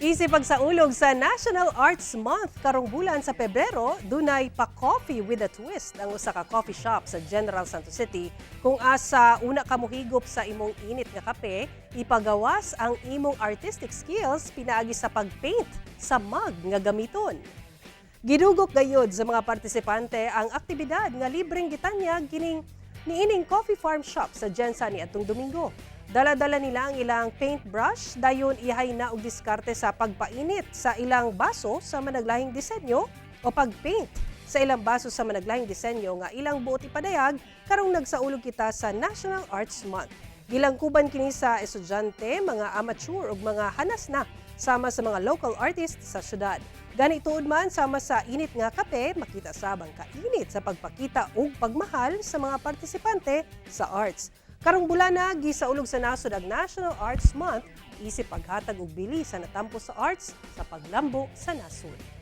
Isip pagsaulog sa National Arts Month karong bulan sa Pebrero, dunay pa-coffee with a twist ang usa ka coffee shop sa General Santos City kung asa una ka mohigop sa imong init nga kape, ipagawas ang imong artistic skills pinaagi sa pagpaint sa mug nga gamiton. Gidugok gayud sa mga partisipante ang aktibidad nga libreng gitanyag kining niining coffee farm shop sa Gensan niadtong Domingo. Dala-dala nila ang ilang paintbrush, dayon ihay na og diskarte sa pagpainit sa ilang baso sa managlahing disenyo o pagpaint sa ilang baso sa managlahing disenyo nga ilang buot ipadayag karong nagsaulog kita sa National Arts Month. Gilangkuban kini sa estudyante, mga amateur ug mga hanas na sama sa mga local artists sa syudad. Gani tuod man, sama sa init nga kape, makita sab ang kainit sa pagpakita og pagmahal sa mga partisipante sa arts. Karong bulana, gisaulog sa nasod ang National Arts Month isip paghatag og bili sa natampo sa arts sa paglambo sa nasod.